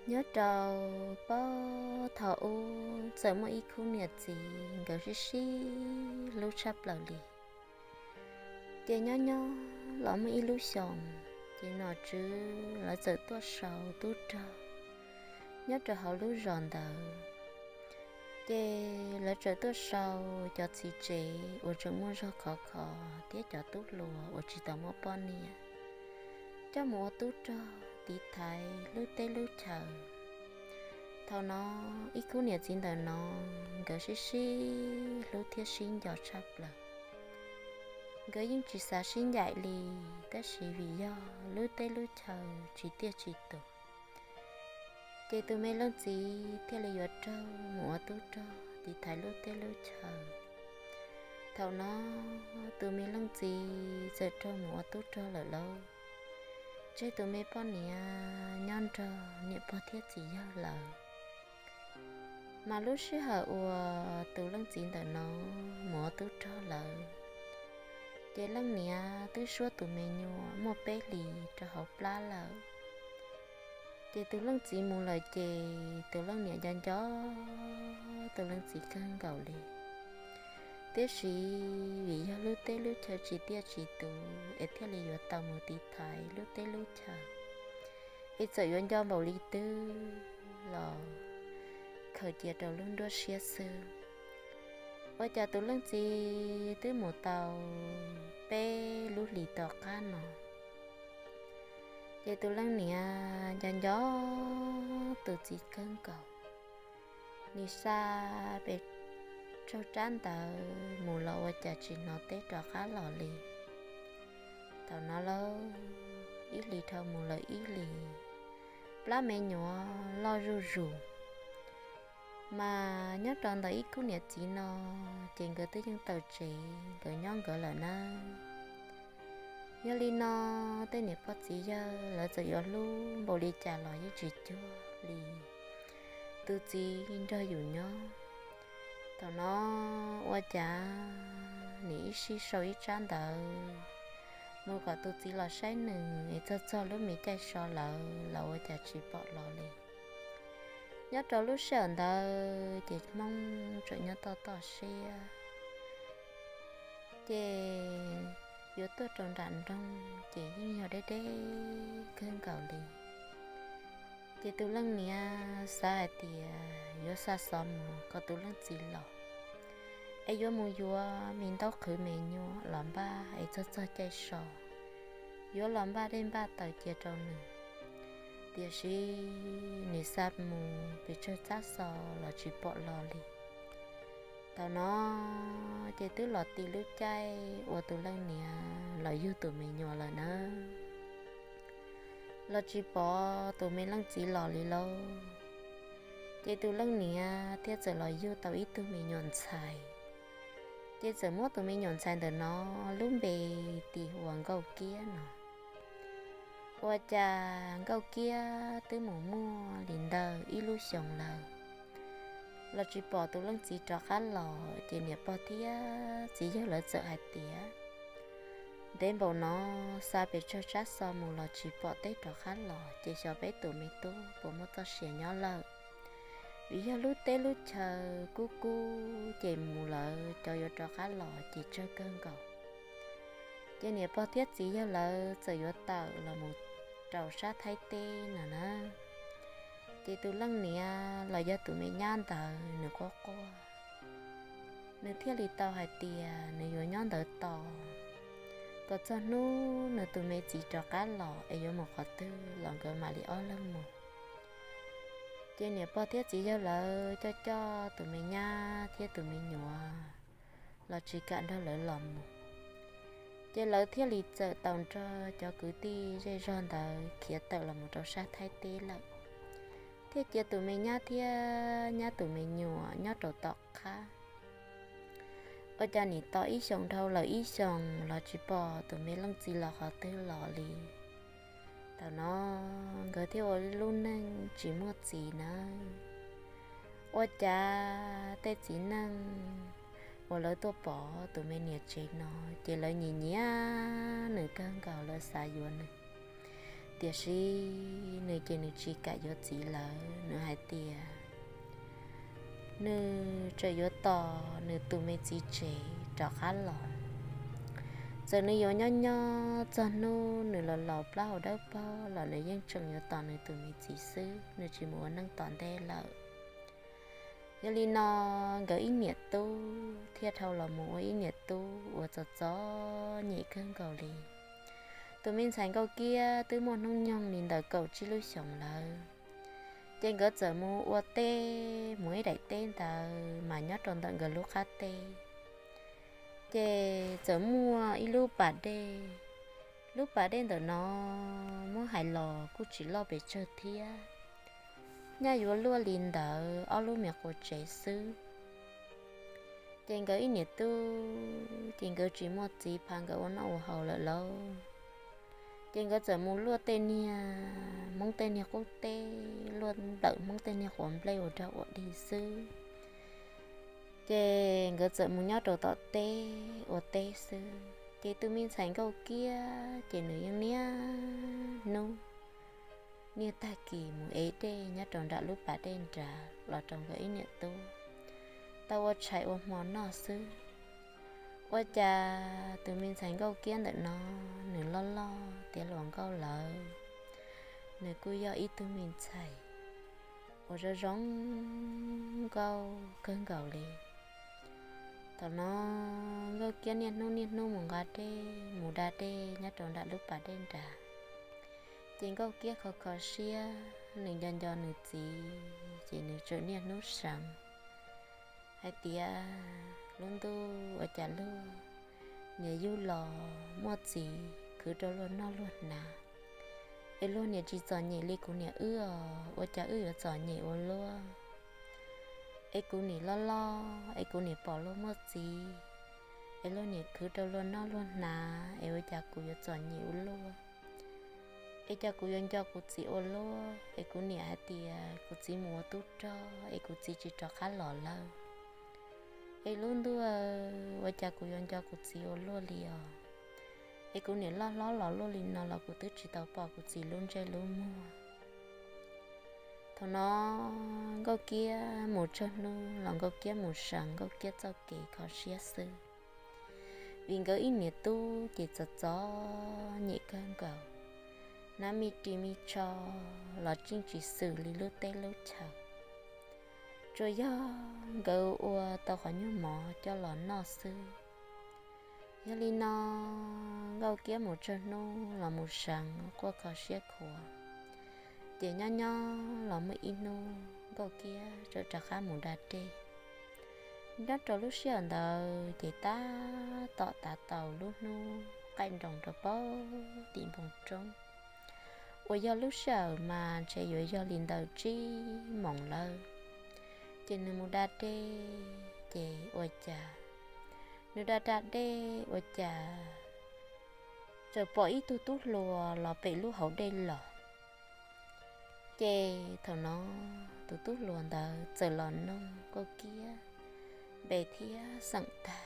Nyob rau puag thaum ub txawm muaj ib khub niam txiv nkawd sib sib hlub tshaj plaws li. Ces nyob nyob los muaj ib lub xyoos, ces nom tswv lawv txawm tuaj sau tub rog nyob rau hauv lub zos ntawd. Ces lawv txawm tuaj sau cov txiv tsev uas tseem muaj zog khov kho thiab cov tub hluas uas tsis tau muaj poj niam coj mus ua tub rog tiv thaiv lub teb lub chaw. Thaum no ib khub niam txiv ntawm no nkawd sib sib hlub thiab sib nco tshaj plaws. Nkawd yeej tsis xav sib ncaim li, tab sis vim yog lub teb lub chaw tsis tiaj tsis tus, ces tus me leej txiv thiaj li yuav raug mus ua tub rog tiv thaiv lub teb lub chaw. Thaum no tus me leej txiv txawm raug mus ua tub rog lawm lauj, tseg tus me poj niam nyob nrog niam pog thiab txiv yawg lawm. Mas lub sij hawm uas tus leej txiv ntawm no mus ua tub rog lawm, ces leej niam twb suab tus me nyuam muaj peb hlis rau hauv plab lawm. Ces tus leej txiv mus lawm ces tus leej niam nco nco tus leej txiv kawg nkaus li. Tiam sis vim yog lub teb lub chaw tsis tiaj tsis tus es thiaj li yuav tau mus tiv thaiv lub teb lub chaw, es txawm yuav nco npaum li twg los khaws cia rau lub nruab siab xwb. Ua cas tus leej txiv twb mus tau peb lub hlis tom qab no, ces tus leej niam nco nco tus txiv kawg nkaus, nim xa pes tsawg rab ntawd mus los ua cas tsis hnov teb rov qab los li. Thaum no lauj, ib hlis dhau mus lawm ib hlis, plab me nyuam loj zuj zus. Mas nyob rau ntawm ib khub niam txiv no, ces nkawd twb yeej tawm tsev nkawd nyob nkawd lawm nawb. Yog li no, tej niam pog txiv yawg lawv txawm yuav hlub npaum li cas los yeej tsis cuag li tus txiv nrog yus nyob. Thaum no ua cas nim ib sij sau ib tsab ntawv mus kom tus txiv los saib nws es txog txog lub me caij so lawm los ua cas tsis pom los li. Nyob rau lub sij hawm ntawd ces Hmoob tseem nyob toj toj siab, ces yuav tuaj rau nram nroog ces yeej yog deb deb kawg nkaus li. Ces tus leej niam xav hais tias yuav xa xov mus kom tus leej txiv los, es yuav mus yuav me ntaub qhwv me nyuam los npaj es txog txog caij so, yuav los npaj dej npaj taws cia rau nws. Tiam sis nim xa mus pes tsawg tsab xov los tsis pom los li. Thaum no ces twb los ti lub caij uas tus leej niam los yug tus me nyuam lawm nawb, los tsis pom tus me leej txiv los li lauj. Ces tus leej niam thiaj txawm los yug tau ib tug me nyuam ntxhais, ces txawm muab tus me nyuam ntxhais ntawm no lub npe tis hu ua Nkauj Kiab no. Ua cas Nkauj Kiab twb mus muaj li ntawm ib lub xyoos lawm los tsis pom tus leej txiv rov qab los, ces niam pog thiab txiv yawg lawv txawm hais tias, ntev npaum no xa pes tsawg tsab xov mus los tsis pom teb rov qab los, ces xyov peb tus me tub puas muaj txoj sia nyob lawm. Vim yog lub teb lub chaw kub kub ces mus lawm cov yuav rov qab los ces tsawg kawg nkaus. Ces niam pog thiab txiv yawg lawv txawm yuav tawm los mus rau sab Thaib teb no na. Ces tus leej niam los yog tus me nyab ntawd nws quaj quaj, nws thiaj li tau hais tias nws yuav nyob ntawd tos kom txog hnub nws tus me txiv rov qab los es yuav mus qhov twg los nkawd mam li ob leeg mus. Ces niam pog thiab txiv yawg lawv coj coj tus me nyab thiab tus me nyuam los tsis kam nrog lawv los mus. Ces lawv thiaj li txawm tau nrog cov kwv tij zej zog ntawd khiav tawm los mus rau sab Thaib teb lawm, thiaj cia tus me nyab thiab nyab tus me nyuam nyob rau tom qab. Ua cas nim tos ib xyoos dhau lawm ib xyoos los tsis pom tus me leej txiv los qhov twg los li. Thaum no nkawd thiaj ua lub neej tsis muaj txiv nawb. Ua cas tej txiv neej uas lawv tuaj pom tus me niam tsev no, ces lawv nyiam nyiam nws kawg nkaus, lawv xav yuav nws, Tiam sis nws ces nws tsis kam yuav txiv lawm, nws hais tias nws tseem yuav tos nws tus me txiv tsev rov qab los. Txawm nws yuav nyob nyob txog hnub nws los laus plaub hau dawb paug los nws yeej tseem yuav tos nws tus me txiv xwb, nws tsis mus ua neej tom ntej lawm. Yog li no, nkawd ib niam tub thiaj dhau los mus ua ib niam tub uas txom txom nyem kawg nkaus li. Tus me ntxhais Nkauj Kiab twb muaj hnub nyoog li ntawm kaum tsib lub xyoos lawm, ces nkawd txawm mus ua teb mus ib daim teb ntawd mas nyob rau ntawm nkawd lub qab teb. Ces txawm muaj ib lub pas dej, lub pas dej ntawm no muab hais los kuj tsis loj pes tsawg thiab, nyaj yuav luaj li ntawd ob lub me quav tsev xwb. Ces nkawd ib niam tub ces nkawd tsis muaj txiv pab nkawd ua noj ua haus lawm lauj. Ces nkawd txawm mus luaj tej niag Hmoob tej niag qub teb, luaj ntawm Hmoob tej niag quav nplej ua rag ua dig xwb. Ces nkawd txawm mus nyob rau tom teb ua teb xwb. Ces tus me ntxhais Nkauj Kiab ces nws yeej niaj hnub niaj tag kis mus ev dej nyob rau nram lub pas dej nrad los rau nkawd ib niam tub tau ua tshais ua hmo noj xwb. Ua cas tus me ntxhais Nkauj Kiab ntawm no nws loj loj tiav hluas nkauj lawm, nws kuj yog ib tug me ntxhais uas zoo zoo nkauj kawg nkaus li. Thaum no Nkauj Kiab niaj hnub niaj hnub mus nqa dej mus da dej nyob rau nram lub pas dej nrad. Ces Nkauj Kiab kho kho siab, nws nco nco nws txiv, ces nws tseem niaj hnub seev hais tias, lub ntuj ua cas luag niam yug los muaj txiv khwv rau luag noj luag hnav, es luag niam tsis txom nyem li kuv niam wb os, ua cas wb yuav txom nyem ua luaj. Es kuv niam loj loj es kuv niam pom luag muaj txiv, es luag niam khwv rau luag noj luag hnav, es ua cas kuv yuav txom nyem ua luaj. Es cas kuv yuav nco kuv txiv ua luaj, es kuv niam hais tias kuv txiv mus ua tub rog es kuv txiv tsis rov qab los lawm. Es lub ntuj, ua cas kuv yuav nco kuv txiv ua luaj li os. Es kuv niam loj hlob los luaj li no los kuv twb tsis tau pom kuv txiv lub ntsej lub muag. Thaum no Nkauj Kiab mus tsaug hnub los Nkauj Kiab mus seev Nkauj Kiab txoj kev kho siab xwb, vim nkawd ib niam tub ces txom txom nyem kawg nkaus, hnab me ris me tsho los tseem tsis xws li lub teb lub chaw, tsuas yog nkawd ua tau qhov nyuag mov coj los noj xwb. Yog li no, Nkauj Kiab mus tsaug hnub los mus seev quaj kho siab khuav, ces nyob nyob los muaj ib hnub Nkauj Kiab txawm rov qab mus da dej. Nyob rau lub sij hawm ntawd ces tab tom tav taus lub hnub qaij nroos rau pem tim npoo roob, uas yog lub sij hawm mas ntshe yuav yog li ntawm tsib moos lawm. Ces nws mus da dej, ces ua cas nws da da dej ua cas txawm pom ib tug tub hluas los pem lub hauv dej los. Ces thaum no tus tub hluas ntawd txawm los noog Nkauj Kiab npe thiab xeem tag.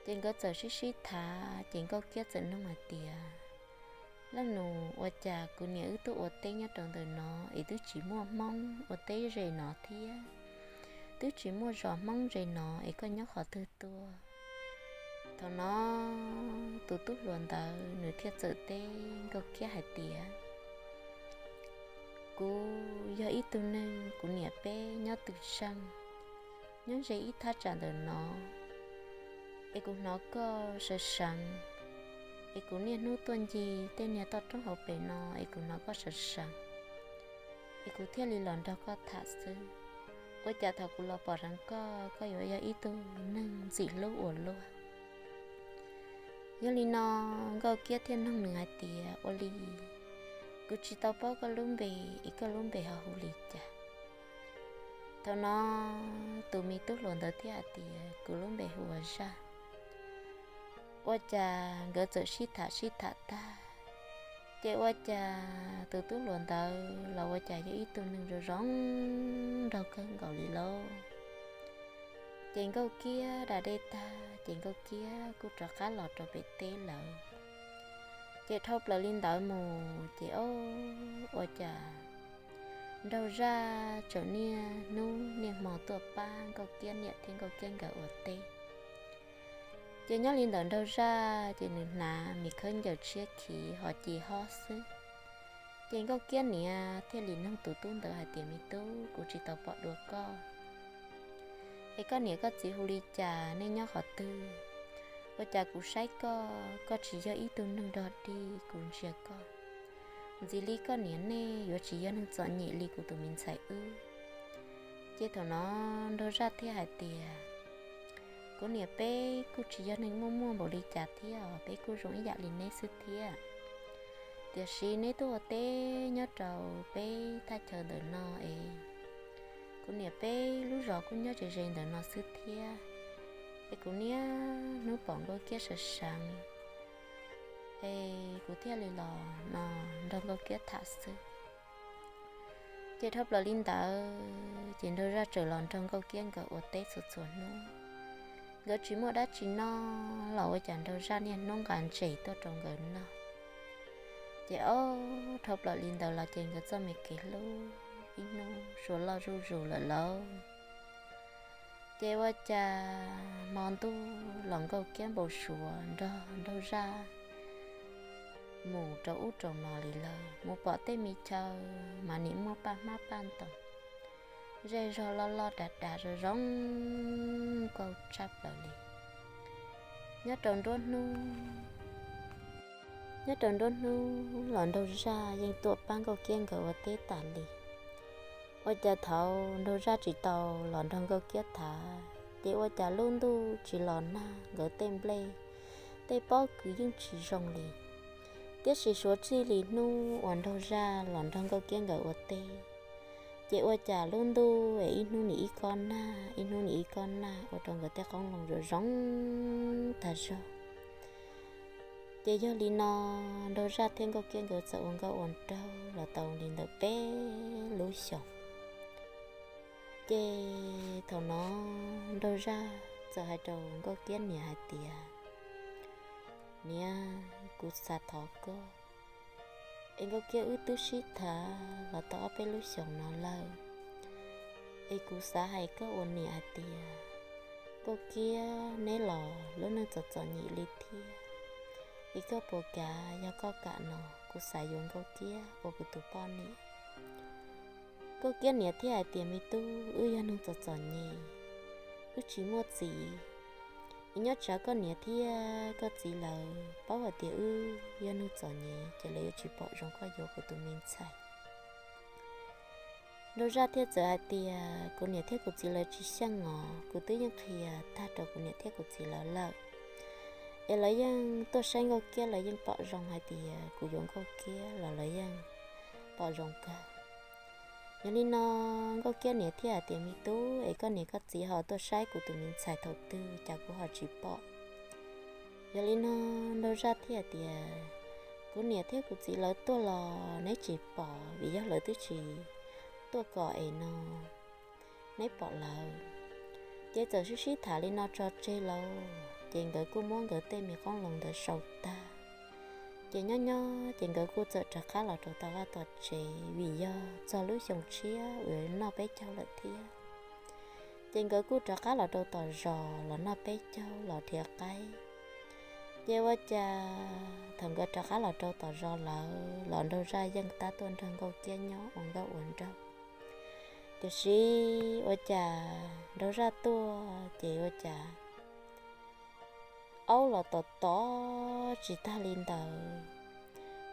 Ces nkawd txawm sib sib tham, ces Nkauj Kiab txawm noog hais tias, leej nus, ua cas kuv niam wb tuaj ua teb nyob rau ntawm no es twb tsis muaj Hmoob ua teb ze no thiab, twb tsis muaj zos Hmoob ze no es koj nyob qhov twg tuaj? Thaum no tus tub hluas ntawd nws thiaj txawm teb Nkauj Kiab hais tias, kuv yog ib tug neeg, kuv niam peb nyob tw seej, nyob ze ib thaj tsam ntawm no, es kuv hnov koj sawv seev, es kuv niaj hnub tuaj ncig tej niag toj roob hauv pes no es kuv hnov koj sawv seev, es kuv thiaj li los nrog koj tham xwb. Ua cas thaum kuv los pom zeev koj, koj yuav yog ib tug neeg ntxim hlub ua luaj. Yog li no, Nkauj Kiab thiaj noog nws hais tias, ua li, kuv tsis tau paub koj lub npe, es koj lub npe ho hu li cas? Thaum no tus me tub hluas ntawd thiaj hais tias, kuv lub npe hu ua Zaj. Ua cas nkawd txawm sib tham sib tham tag, ces ua cas tus tub hluas ntawd los ua cas yog ib tug neeg zoo zoo nraug kawg nkaus li lauj. Ces Nkauj Kiab da dej tag ces Nkauj Kiab kuj rov qab los rau pem teb lawm. Ces dhau plaws li ntawd mus ces ob, ua cas Nraug Zaj tseem niaj hnub niaj hmo tuaj pab Nkauj Kiab niam thiab Nkauj Kiab nkawd ua teb. Ces nyob li ntawd Nraug Zaj ces nws hnav me khawb ncaws tshiab khiv ho ci hob xwb. Ces Nkauj Kiab niam thiaj li nug tus tub ntawd hais tias, Me tub, kuv tsis tau pom dua koj, es koj niam koj txiv hu li cas, nej nyob qhov twg? Ua cas kuv saib koj, koj tsis yog ib tug neeg dog dig, kuv ntsia koj ntxim li koj niam nej yuav tsis yog neeg txom nyem li kuv tus me ntxhais wb. Ces thaum no Nraug Zaj thiaj hais tias, Kuv niam peb kuj tsis yog neeg muaj muaj npaum li cas thiab, peb kuj zoo ib yam li neb xwb thiab. Tiam sis neb tuaj ua teb nyob rau peb thaj chaw ntawm no es kuv niam peb lub zos kuj nyob ze ze ntawm no xwb thiab. Es kuv niaj hnub pom Nkauj Kiab sawv seev, es kuv thiaj li los no nrog Nkauj Kiab tham xwb. Ces dhau plaws li ntawd ces Nraug Zaj txawm los nrog Nkauj Kiab nkawd ua teb txhua txhua hnub. Nkawd tsis muaj dab tsi noj los ua cas Nraug Zaj niaj hnub nqa ntses tuaj rau nkawd noj. Ces ob, dhau plaws li ntawd los ces nkawd txoj me kev hlub ib hnub suav loj zuj zus lawm lauj. Ces ua cas hmo ntuj los Nkauj Kiab npau suav nrog Nraug Zaj mus rau ub rau no li lawm, mus pom tej me chaw mas nim muaj paj hmab paj ntoos zej zog loj loj dav dav zoo zoo nkauj tshaj plaws li. Nyob rau nruab hnub, nyob rau nruab hnub los Nraug Zaj yeej tuaj pab Nkauj Kiab nkawd ua teb tas li. Ua cas thaum Nraug Zaj tsis tau los nrog Nkauj Kiab thav, ces ua cas lub ntuj tsis los nag, nkawd tej nplej tej pob kws yeej tsis zoo li. Tiam sis suav txij li hnub uas Nraug Zaj los nrog Nkauj Kiab nkawd ua teb, ces ua cas lub ntuj es ib hnub nim ib kob nag, ib hnub nim ib kob nag, ua rau nkawd tej qoob loo zoo zoo tag zog. Ces yog li no, Nraug Zaj thiab Nkauj Kiab nkawd txawm ua nkauj ua nraug los tau li ntawm peb lub xyoos. Ces thaum no Nraug Zaj txawm hais rau Nkauj Kiab niam hais tias, Niam, kuv xav thov koj, es Nkauj Kiab wb twb sib tham los tau ob peb lub xyoos no lawm, es kuv xav hais koj ua niam hais tias, Nkauj Kiab neb los lub neej txom txom nyem li thiab, es koj puas kam? Yog koj kam no, kuv xav yuav Nkauj Kiab ua kuv tus poj niam. Nkauj Kiab niam thiaj hais tias, Me tub, wb yog neeg txom txom nyem, wb tsis muaj txiv, es nyob tsam koj niam thiab koj txiv lawv paub hais tias wb yog neeg txom nyem ces lawv yuav tsis pom zoo koj yuav kuv tus me ntxhais. Nraug Zaj thiaj txawm hais tias, Kuv niam thiab kuv txiv lawv tsis xyeej os, kuv twb yeej qhia tag rau kuv niam thiab kuv txiv lawv lawm, es lawv yeej tuaj saib Nkauj Kiab, lawv yeej pom zoo hais tias kuv yuav Nkauj Kiab los lawv yeej pom zoo kawg. Yog li no, Nkauj Kiab niam thiaj hais tias, Me tub, es koj niam koj txiv ho tuaj saib kuv tus me ntxhais thaum twg cas kuv ho tsis pom? Yog li no, Nraug Zaj thiaj hais tias, Kuv niam thiab kuv txiv lawv tuaj los neb tsis pom, vim yog lawv twb tsis tuaj kom es no neb pom lawv. Ces txawm sib sib tham li no tso tseg lauj, ces nkawd kuj muab nkawd tej me qoob loo ntawd sau tag. Ces nyob nyob ces nkawd kuj txawm rov qab los rau tom vaj tom tsev, vim yog txog lub xyoo tshiab uas noj peb caug lawm thiab. Ces nkawd kuj rov qab los rau tom zos los noj peb caug los dhia qaib. Ces ua cas thaum nkawd rov qab los rau tom zos lawm los Nraug Zaj yeej tab tuaj nrog Nkauj Kiab nyob ua nkauj ua nraug. Tiam sis ua cas Nraug Zaj tuaj ces ua cas aub los tom tom tsis tag li ntawd.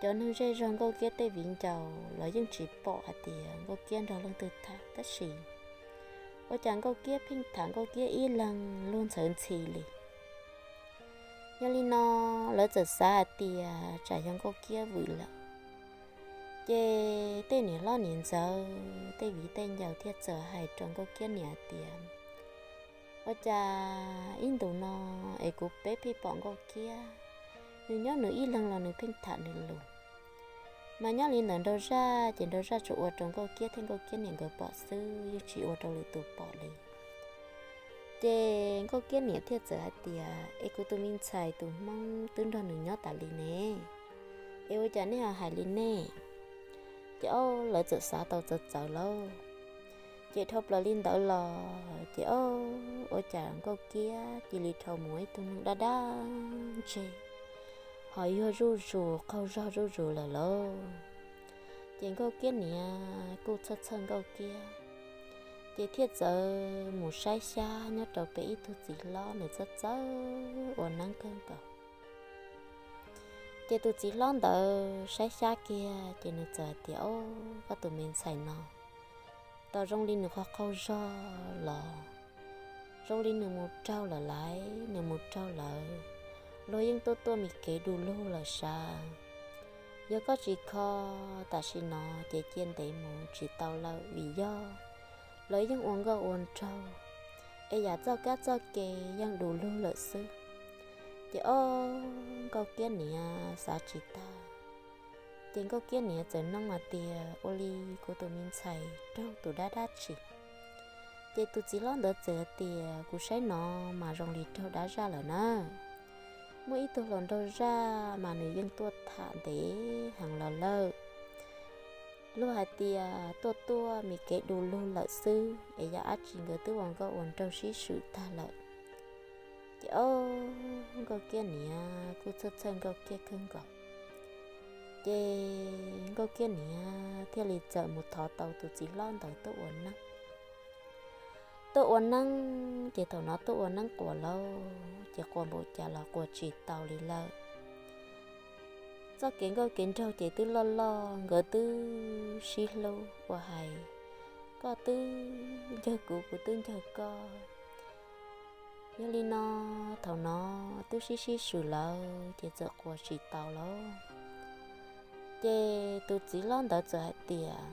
Cov neeg zej zog Nkauj Kiab tej viv ncaus los yeej tsis pom hais tias Nkauj Kiab nrog leej twg tham, tab sis ua cas Nkauj Kiab pheej tham Nkauj Kiab ib leeg luag ntxhawv ntxhi li. Yog li no, lawv txawm xav hais tias tsam yog Nkauj Kiab vwm lawm. Ces tej niam hlob niam ntxawm, tej viv tej ncaus thiaj txawm hais rau Nkauj Kiab niam hais tias, Ua cas ib ntus no es kuv pheej pom Nkauj Kiab, nws nyob nws ib leeg los nws pheej tham nws lus. Mas nyob li ntawd Nraug Zaj ces Nraug Zaj tsuas ua rau Nkauj Kiab thiab Nkauj Kiab niam nkawd pom xwb, yeej tsis ua rau lwm tus pom li. Ces Nkauj Kiab niam thiaj txawm hais tias, Es kuv tus me ntxhais tus Hmoob twb nrog nws nyob tas li ne, es ua cas nej ho hais li nej? Ces ob lawv txawm xav tau txawv txawv lauj. Ces dhau plaws li ntawd los ces ob ua cas Nkauj Kiab cia li dhau mus ib tug neeg dab dab ntseg, ho yuag zuj zus qaug zog zuj zus lawm lauj. Ces Nkauj Kiab niam kuj txhawj txhawj Nkauj Kiab, ces thiaj txawm mus saib xyab nyob rau pem ib tug txiv hlob nws txawj txawj ua neeb kawg nkaus. Ces tus txiv hlob ntawd saib xyab kiag ces nws txawm hais tias, Ob, koj tus me ntxhais no, tos zoo li nws qhov qaug zog los zoo li nws mus raug lawm lauj, nws mus raug lawm, luag yeej tuaj tuaj mis kev du lug lawm sav. Yog koj tsis kho, tam sim no ces cia ntev mus tsis tau lawm, vim yog lawv yeej ua nkauj ua nraug, es yam txoj kab txoj ke yeej du lug lawm xwb. Ces ob Nkauj Kiab niam xav tsis tag, ces Nkauj Kiab niam txawm nug mas tias, Ua li kuv tus me ntxhais raug tus dab dab tsi? Ces tus txiv hlob ntawd txawm tias, Kuv saib no mas zoo li raug dab zaj lawm na. Muaj ib tug hluas nraug zaj mas nws yeej tuaj tham ntev heev los lawm. Luag hais tias tuaj tuaj mis kev du lug lawm xwb, es yog dab tsi nkawd twb ua nkauj ua nraug sib swm tag lawm. Ces ob Nkauj Kiab niam kuj txhawj txhawj Nkauj Kiab kawg nkaus. Ces Nkauj Kiab niam thiaj li txawm mus thov tau tus txiv hlob ntawd tuaj ua neeb. Tuaj ua neeb ces thaum no tuaj ua neeb quas lauj, ces quas npaum cas los quas tsis tau li lawm. Txoj kev nkauj kev nraug ces twb loj loj, nkawd twb sib hlub ua hais, koj twb ncawg kuv, kuv twb ncawg koj. Yog li no, thaum no twb sib sib swm lawm ces txawm quas tsis tau lauj. Ces tus txiv hlob ntawd txawm hais tias,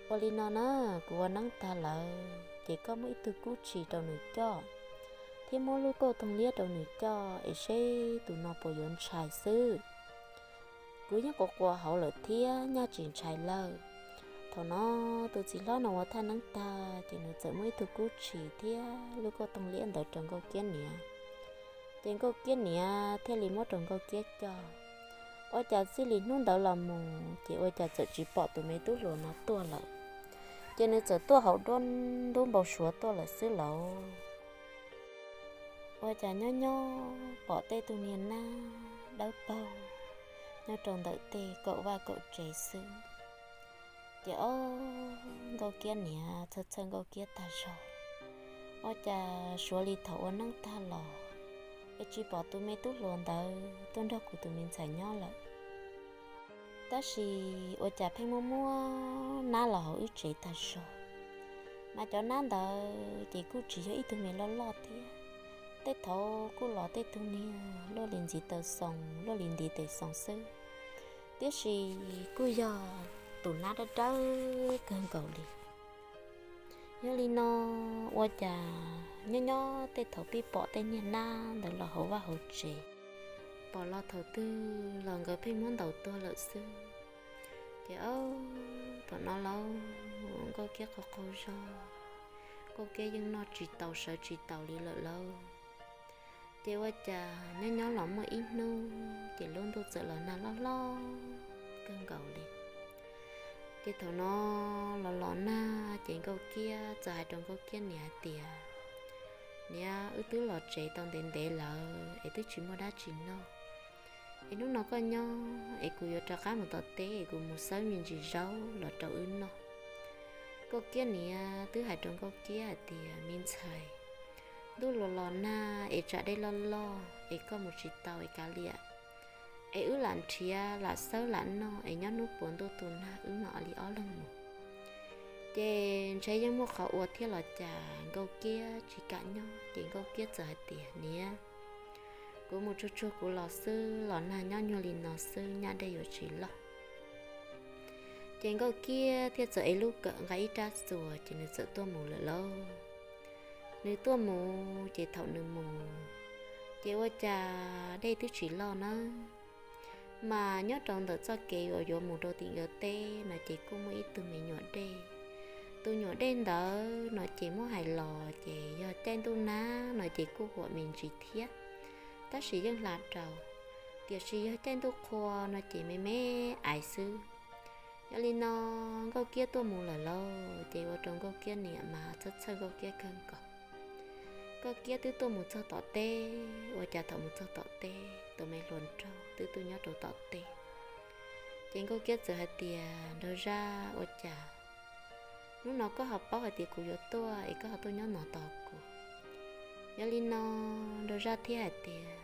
Ua li no na, kuv ua neeb tag lawm ces koj muab ib tug kub tshis rau nws coj, thiab muab lub kauj toog liab rau nws coj es seb tus no puas yuav ntshai xwb. Kuv yeej quas quas hauv lawm thiab nyaj tsis ntshai lawm. Thaum no tus txiv hlob no ua thaj neeb tag ces nws txawm muab ib tug kub tshis thiab lub kauj toog liab ntawd rau Nkauj Kiab niam. Ces Nkauj Kiab niam thiaj li muab rau Nkauj Kiab coj. Ua cas txij li hnub ntawd los mus ces ua cas txawm tsis pom tus me tub hluas no tuaj lawm, ces nws txawm tuaj hauv duab ntub npau suav tuaj lawm xwb lauj. Ua cas nyob nyob pom tej tug niag nab dawb paug nyob rau ntawm tej kaum vaj kaum tsev xwb. Ces ob Nkauj Kiab niam txhawj txhawj Nkauj Kiab tag zog, ua cas suav li thaum ua neeb tag los es tsis pom tus me tub hluas ntawd tuaj nrog kuv tus me ntxhais nyob lawm. Tab sis ua cas pheej muaj muaj nab los hauv wb tsev tag zog, mas cov nab ntawd ces kuj tsis yog ib tug me loj loj thiab. Tej thaum kuj los tej tug niag luaj li ntxiv taw xoo, luaj li ntiv tes xoo xwb, tiam sis kuj yog tus nab dawb dawb kawg nkaus li. Yog li no, ua cas nyob nyob tej thaum pib pom tej niag nab ntawd los hauv vaj hauv tsev, pom los thaum twg los nkawd pheej muab ntaus tuag lawm xwb. Ces ob, thaum no lauj, Nkauj Kiab qaug qaug zog, Nkauj Kiab yeej noj tsis tau sawv tsis taus li lawm lauj. Ces ua cas nyob nyob los muaj ib hnub ces lub ntuj txawm los nag loj loj kawg nkaus li. Ces thaum no los los nag ces Nkauj Kiab txawm hais rau Nkauj Kiab niam hais tias, Niam, wb twb los tsev tau ntev ntev lawm es twb tsis muaj dab tsi noj, es hnub no koj nyob es kuv yuav rov qab mus tom teb es kuv mus xawb me ntsis zaub los rau wb noj. Nkauj Kiab niam twb hais rau Nkauj Kiab hais tias, Me ntxhais, ntuj los los nag es tsam dej loj loj es koj mus tsis tau es kav liam, es wb lam nrhiav lam xawb lam noj es nyob hnub puas ntuj tu nag wb mam li ob leeg mus. Ces ntshe yeej muaj qhov ua thiab los cas Nkauj Kiab tsis kam nyob ces Nkauj Kiab txawm hais tias, Niam, kuv mus tsuag tsuag kuv los xwb, los nag nyob nyuag li no xwb nyaj dej yuav tsis loj. Ces Nkauj Kiab thiaj txawm ev lub kawm nqa ib rab txuas ces nws txawm tuaj mus lawm lauj. Nws tuaj mus ces thaum nws mus ces ua cas dej twb tsis loj na. Mas nyob rau ntawm txoj kev uas yuav mus rau tim nkawd teb no ces kuj muaj ib tug me nyuam dej. Tus nyuam dej ntawd no ces muab hais los ces yog caij ntuj nag no ces kuj huam me ntsis thiab, tab sis yeej hla rau thiab. Tiam sis yog caij ntuj qhua no ces me me aiv xwb. Yog li no Nkauj Kiab tuaj mus lawm lauj, ces ua rau Nkauj Kiab niam mas txhawj txhawj Nkauj Kiab kawg nkaus. Nkauj Kiab twb tuaj mus txog tom teb, ua cas thaum mus txog tom teb tus me hluas nraug twb tuaj nyob rau tom teb. Ces Nkauj Kiab txawm hais tias, Nraug Zaj, ua cas hnub no koj ho paub hais tias kuv yuav tuaj es koj ho tuaj nyob no tos kuv? Yog li no Nraug Zaj thiaj hais tias,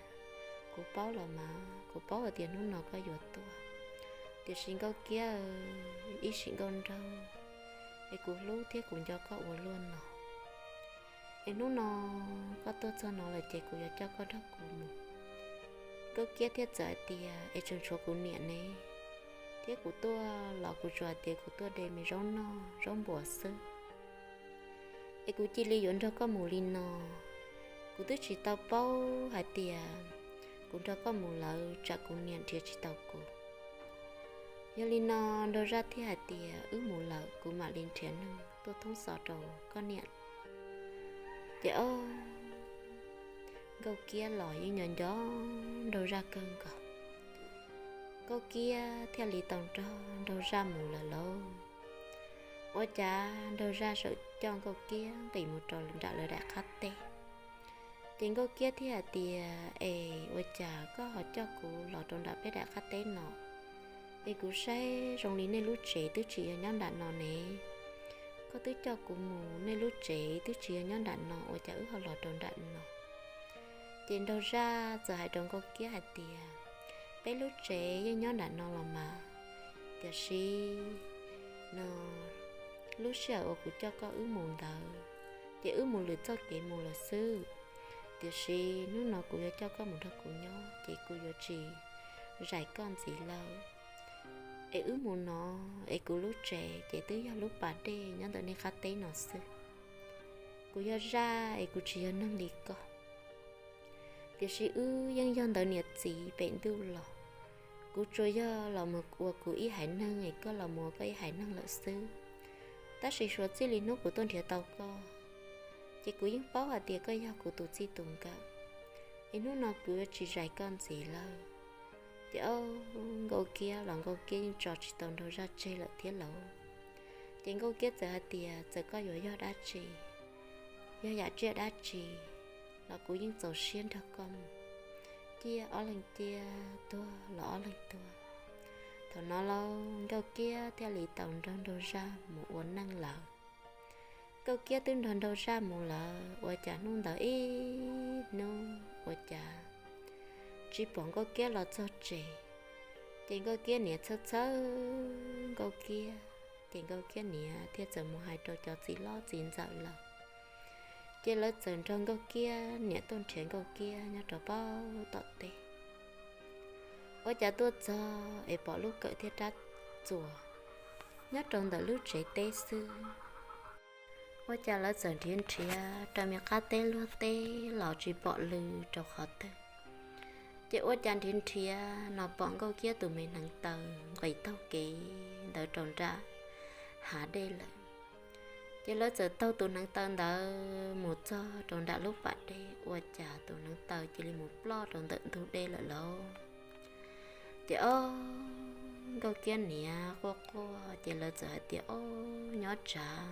Kuv paub los mas, kuv paub hais tias hnub no koj yuav tuaj, tiam sis Nkauj Kiab, ib sim nkauj nraug, es kuv hlub thiab kuv nco koj ua luaj no, es hnub no koj tuaj txog no lawm ces kuv yuav coj koj nrog kuv mus. Nkauj Kiab thiaj txawm hais tias, Es tseem tshuav kuv niam ne, thiab kuv tuaj los kuv tsuas hais tias kuv tuaj de me zaub noj zaub npuas xwb, es kuv cia li yuav nrog koj mus li no. Kuv twb tsis tau paub hais tias kuv nrog koj mus lawm tsam kuv niam nrhiav tsis tau kuv. Yog li no Nraug Zaj thiaj hais tias, Wb mus lawm kuv mam li nrhiav neeg tuaj thoob xov rau koj niam. Ces o, Nkauj Kiab los yeej nco nco Nraug Zaj kawg nkaus. Nkauj Kiab thiaj li tau nrog Nraug Zaj mus lawm lauj. Ua cas Nraug Zaj sawm coj Nkauj Kiab nqis mus rau nram lawv daim qab teb. Ces Nkauj Kiab thiaj hais tias, Es ua cas koj ho coj kuv los rau nram peb daim qab teb no? Es kuv saib zoo li nej lub tsev twb tsis yog nyob nram no ne. Koj twb coj kuv mus, nej lub tsev twb tsis yog nyob nram no, ua cas wb ho los rau nram no? Ces Nraug Zaj txawm hais rau Nkauj Kiab hais tias, Peb lub tsev yeej nyob nram no los mas, tiam sis no lub sij hawm uas kuv coj koj wb mus ntawd, ces wb mus lwm txoj kev mus lawm xwb. Tiam sis hnub no kuv yuav coj koj mus nrog kuv nyob, ces kuv yuav tsis zais koj ntxiv lawm. Es wb mus no, es kuv lub tsev ces twb yog lub pas dej nyob ntawm nej qab teb no xwb. Kuv yog zaj es kuv tsis yog neeg li koj, tiam sis wb yeej yog ntawv niam txiv pem ntuj los. Kuv tsuas yog los mus ua kuv ib haiv neeg es koj los mus ua koj ib haiv neeg lawm xwb. Tab sis suav txij li hnub kuv tuaj nrhiav tau koj, ces kuv yeej paub hais tias koj yog kuv tus txij tus nkawm, es hnub no kuv yuav tsis zais koj ntxiv lawm. Ces o, Nkauj Kiab los Nkauj Kiab yeej tso tsis tau Nraug Zaj tseg lawm thiab lauj. Ces Nkauj Kiab txawm hais tias, Txawm koj yuav yog dab tsi, yog yam tsiaj dab tsi los kuv yeej txaus siab nrog koj mus, ciaj ob leeg ciaj, tuag los ob leeg tuag. Thaum no lauj Nkauj Kiab thiaj li tau nrog Nraug Zaj mus ua neej lawm. Nkauj Kiab twb nrog Nraug Zaj mus lawm, ua cas hnub ntawd ib hnub ua cas tsis pom Nkauj Kiab los txog tsev. Ces Nkauj Kiab niam txhawj txhawj Nkauj Kiab, ces Nkauj Kiab niam thiaj txawm mus hais rau cov txiv hlob txiv ntxawm lawm. Ces lawv txawm nrog Nkauj Kiab niam tuaj nrhiav Nkauj Kiab nyob rau pab tom teb. Ua cas tuaj txog es pom lub kawm thiab rab txuas nyob rau ntawm lub tsev teb xwb. Ua cas lawv txawm nrhiav nrhiav rau me qab teb luag teb los tsis pom lw rau qhov twg. Ces ua cas nrhiav nrhiav no pom Nkauj Kiab tus me hneev taw nqis taug kev ntawd rau nram hav dej lawm. Ces lawv txawm taug tus hneev taw ntawd mus txog rau nram lub pas dej, ua cas tus hneev taw cia li mus ploj rau ntawm ntug dej lawm lauj. Ces o, Nkauj Kiab niam quaj quaj, ces lawv txawm hais tias, O, nyob tsam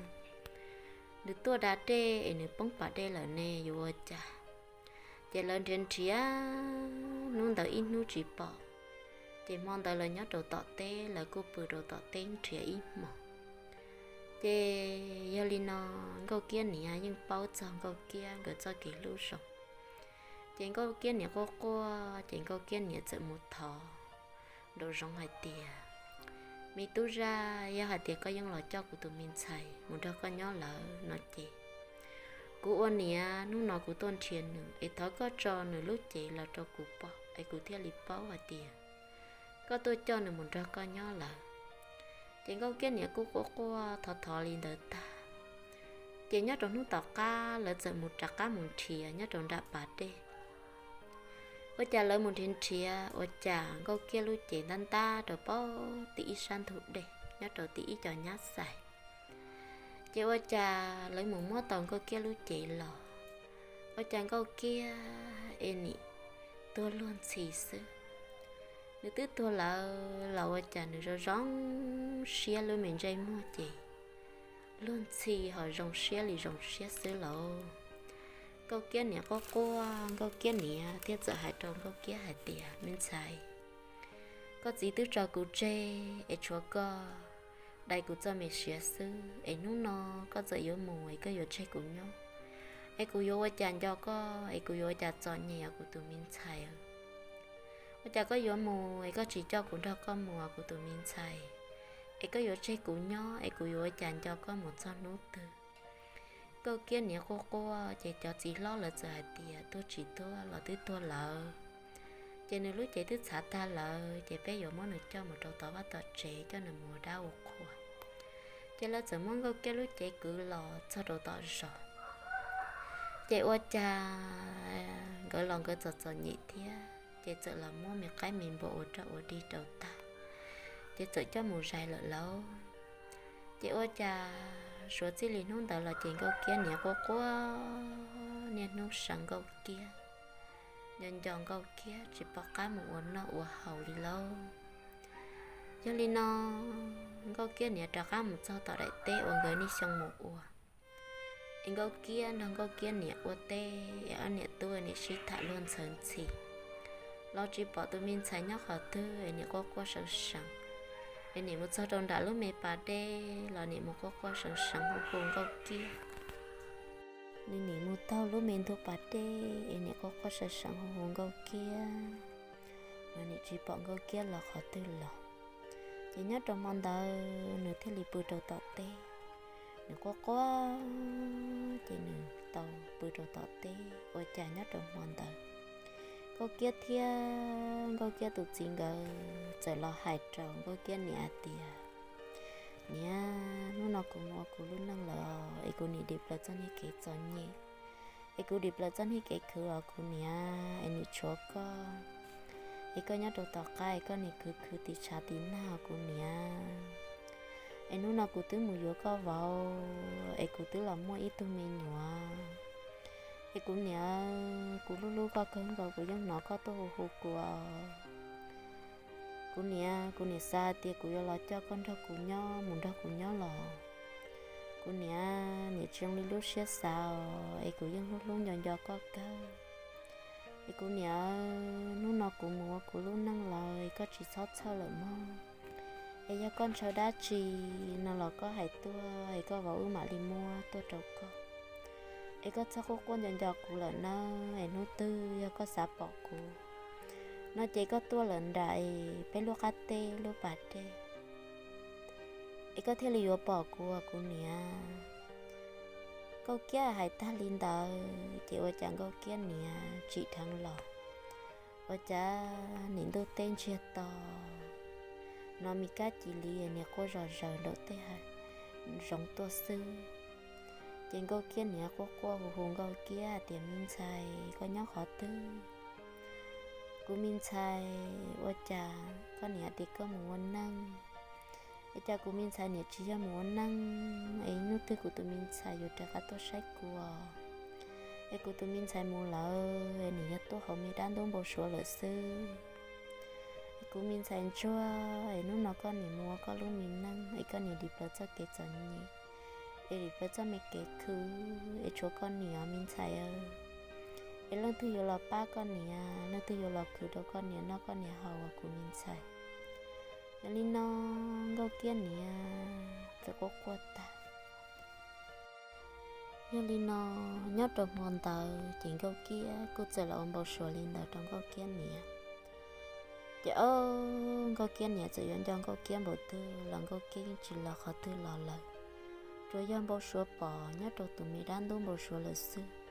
nws tuaj da dej es nws poob pas dej lawm ne, yuav ua cas? Ces lawv nrhiav nrhiav hnub ntawd ib hnub tsis pom. Ces hmo ntawd lawv nyob rau tom teb, lawv kuj pw rau tom teb nrhiav ib hmos. Ces yog li no Nkauj Kiab niam yeej paub txog Nkauj Kiab nkawd txoj kev hlub zoo. Ces Nkauj Kiab niam quaj quaj, ces Nkauj Kiab niam txawm mus thov nraum zoov hais tias, Me tub Zaj, yog hais tias koj yeej los coj kuv tus me ntxhais mus nrog koj nyob lawm no ces, kuv ua niam hnub no kuv tuaj nrhiav nws es thov koj tso nws lub cev los rau kuv pom es kuv thiaj li paub hais tias koj tuaj coj nws mus nrog koj nyob lawm. Ces Nkauj Kiab niam kuj quaj quaj thov thov li ntawd tag, ces nyob rau hnub tom qab lawv txawm mus rov qab mus nrhiav nyob rau nram pas dej. Ua cas lawv mus nrhiav nrhiav ua cas Nkauj Kiab lub cev ntab ntab rau pem tim ib sab ntug dej nyob rau tim ib co nyab xais. Ces ua cas lawv mus muab tau Nkauj Kiab lub cev los, ua cas Nkauj Kiab es nim tuag luag ntxhi xwb. Nws twb tuag lawm los ua cas nws zoo zoo siab lub me ntsej muag ces luag ntxhi ho zoo siab li zoo siab xwb lauj. Nkauj Kiab niam quaj quaj, Nkauj Kiab niam thiaj txawm hais rau Nkauj Kiab hais tias, Me ntxhais, koj txiv twb tso kuv tseg es tshuav koj dai kuv txoj me siav xwb, es hnub no koj txawm yuav mus es koj yuav tseg kuv nyob, es kuv yuav ua cas nco koj, es kuv yuav ua cas txom nyem os kuv tus me ntxhais. Ua cas koj yuav mus es koj tsis coj kuv nrog koj mus os kuv tus me ntxhais, es koj yuav tseg kuv nyob es kuv yuav ua cas nco koj mus txog hnub twg. Nkauj Kiab niam quaj quaj ces cov txiv hlob lawv txawm hais tias, Tuag tsis tuag los twb tuag lawm, ces nws lub cev twb txhav tag lawm ces peb yuav muab nws coj mus rau tom vaj tom tsev coj nws mus ua dab ua qhua. Ces lawv txawm muab Nkauj Kiab lub cev kwv los txog rau tom zos. Ces ua cas nkawd los nkawd txom txom nyem thiab ces txawm los muab me qaib me npua ua roj ua dig rau tag, ces txawm coj mus zais lawm lauj. Ces ua cas suav txij li hnub ntawd los ces Nkauj Kiab niam quaj quaj niaj hnub sawv Nkauj Kiab, nco nco Nkauj Kiab tsis pom qab mus ua noj ua haus li lauj. Yog li no Nkauj Kiab niam rov qab mus txog tom daim teb uas nkawd niaj xyoo mus ua. Es Nkauj Kiab nrog Nkauj Kiab niam ua teb es ob niam tub niam sib tham luag ntxhawv ntxhi los tsis pom tus me ntxhais nyob qhov twg es niam quaj quaj seev seev. Es niam mus txog rau nram lub me pas dej los niam mus quaj quaj seev seev hu hu Nkauj Kiab. Nws niam mus taug lub me ntug pas dej es niam quaj quaj seev seev hu hu Nkauj Kiab, mas niam tsis pom Nkauj Kiab los qhov twg los. Ces nyob rau hmo ntawd nws thiaj li pw rau tom teb. Nws quaj quaj ces nws tau pw rau tom teb, ua cas nyob rau hmo ntawd Nkauj Kiab thiab Nkauj Kiab tus txiv nkawd txawm los hais rau Nkauj Kiab niam hais tias, Niam, hnub no kuv mus ua kuv lub neej lawm es kuv nim dim plaws txoj niag kev txom nyem, es kuv dim plaws txoj niag kev khwv os kuv niam, es nim tshuav koj, es koj nyob rau tom qab es koj nim khwv khwv tiv tshav tiv nag os kuv niam. Es hnub no kuv twb mus yuav koj vauv es kuv twb los muaj ib tug me nyuam. Es kuv niam, kuv hlub hlub koj kawg nkaus, kuv yeej hnov koj tuaj hu hu kuv. Kuv niam, kuv niam xav hais tias kuv yuav los coj koj nrog kuv nyob, mus nrog kuv nyob los kuv niam, niam tsis zoo li lub siab xav os, es kuv yeej hlub hlub nco nco koj kawg. Es kuv niam, hnub no kuv mus ua kuv lub neej lawm, koj tsis txhob txhawj lawm mog. Es yog koj ntshaw dab tsi no los koj hais tuaj, es koj vauv wb mam li muab tuaj rau koj. Es koj txhob quaj quaj nco nco kuv lawm nawb, es hnub twg yog koj xav pom kuv no ces koj tuaj lawm nram peb lub qab teb lub pas dej, es koj thiaj li yuav pom kuv, kuv niam. Nkauj Kiab hais tag li ntawd ces ua cas Nkauj Kiab niam tsim dheev los, ua cas nim ntuj teb ntsiag to, hnov me kab cia li niam quaj zom zaws nraum tej hav zoov tuaj xwb. Ces Nkauj Kiab niam quaj quaj hu hu Nkauj Kiab hais tias, Me ntxhais, koj nyob qhov twg? Kuv me ntxhais, ua cas koj niam hais tias koj mus ua neej, es cas kuv me ntxhais niam tsis yog mus ua neej, es hnub twg kuv tus me ntxhais yuav rov qab tuaj saib kuv os? Es kuv tus me ntxhais mus lawm, es nws yog tuaj hauv me dab ntub npau suav lawm xwb. Es kuv me ntxhais ntsuag, es hnub no koj niam mus ua koj lub me neej, es koj niam dim plaws txoj kev txom nyem, es dim plaws txoj me kev khwv, es tshuav koj niam me ntxhais. Es leej twg yuav los pab koj niam, leej twg yuav los khwv rau koj niam noj koj niam haus os kuv me ntxhais? Yog li no Nkauj Kiab niam txawm quaj quaj tag. Yog li no, nyob rau hmo ntawd ces Nkauj Kiab kuj txawm los ua npau suav li ntawd rau Nkauj Kiab niam. Ces ob, Nkauj Kiab niam txawm yuav nco Nkauj Kiab npaum twg los Nkauj Kiab yeej tsis los qhov twg los lawm, tsuas yog npau suav pom nyob rau tus me dab ntub npau suav lawm xwb.